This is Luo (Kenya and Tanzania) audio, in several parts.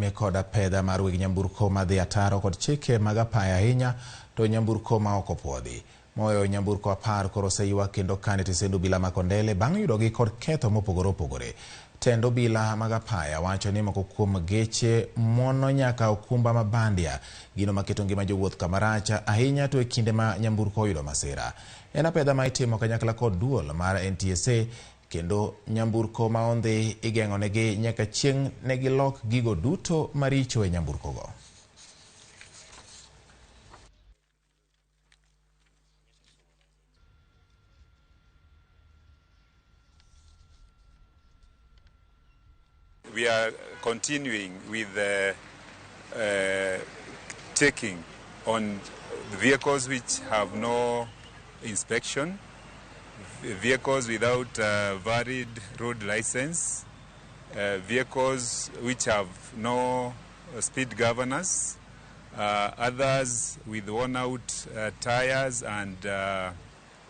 nyime kod apedha mar weg nyamburko madhi ataro kod chike mag apaya ahinya to nyamburko ma ok opuodhi. Moyo nyamburko 10 koro oseywak kendo kane tesend obila ma Kondele bang' yudogi kod ketho mopogore opogore. Tend obila mag apaya wacho ni moko kuom geche muono nyaka okumba ma bandia, gino maketo ngima jowuoth kamarach ahinya to e kinde ma nyamburko oyudo masira. En apedha ma itimo kanyakla kod duol mar NTSA kendo nyamburko ma ondhi igeng'onegi nyaka chieng' ne gilok gigo duto maricho e nyamburkogo. We are continuing with the taking on vehicles which have no inspection, vehicles without valid road license, vehicles which have no speed governors, others with worn out tires and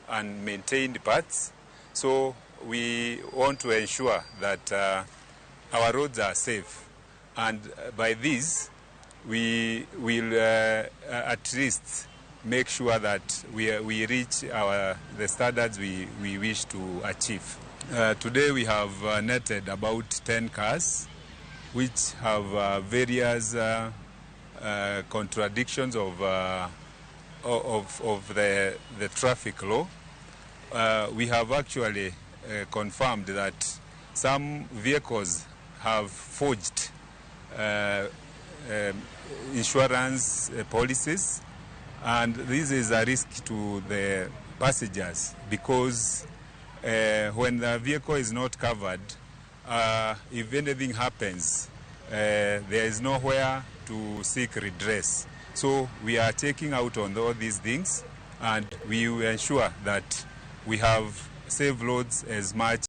unmaintained parts. So we want to ensure that our roads are safe, and by this we will at least make sure that we reach the standards we wish to achieve. Today we have netted about 10 cars which have various contradictions of the traffic law. We have actually confirmed that some vehicles have forged insurance policies, and this is a risk to the passengers because when the vehicle is not covered, if anything happens, there is nowhere to seek redress. So we are taking out on all these things, and we will ensure that we have safe roads as much.